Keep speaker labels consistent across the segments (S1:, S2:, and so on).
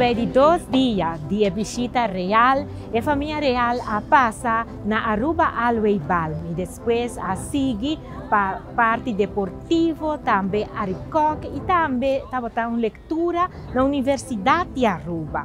S1: Riba e di dos dia di e bishita real, e famia real a pasa na Aruba Alway Balm y despues a sigui pa parti deportivo, tambe Arikok y tambe tabata un lectura na Universidad di Aruba.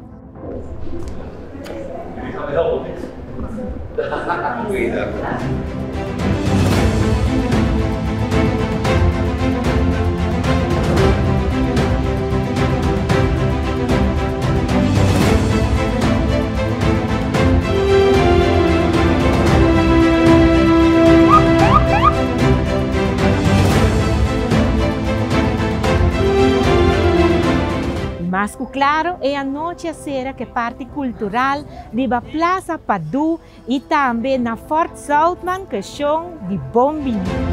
S1: Mas cu claro e anochi a cera cu e parti cultural riba Plaza Padu y tambe na Fort Zoutman cu e shon di Bon Bini.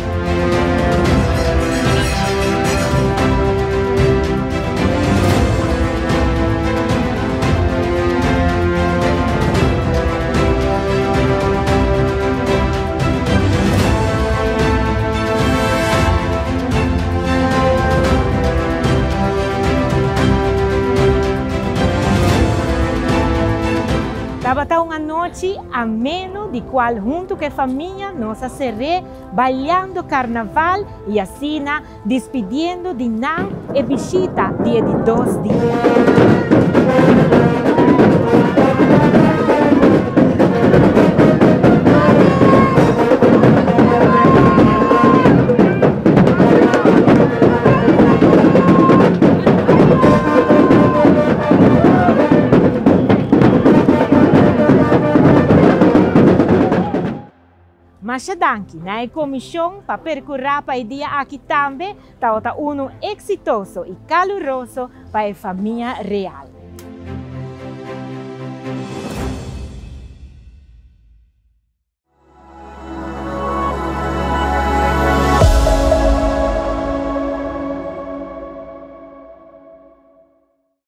S1: Tabata un anochi ameno di cual hunto cu e famia nos a cer'é baliando carnaval y asina dispidiendo di nan e bishita di e di dos dia. Masha danki na e komishon pa perkurá pa e dia aki tambe tabata unu eksitoso i kaluroso pa e famia real.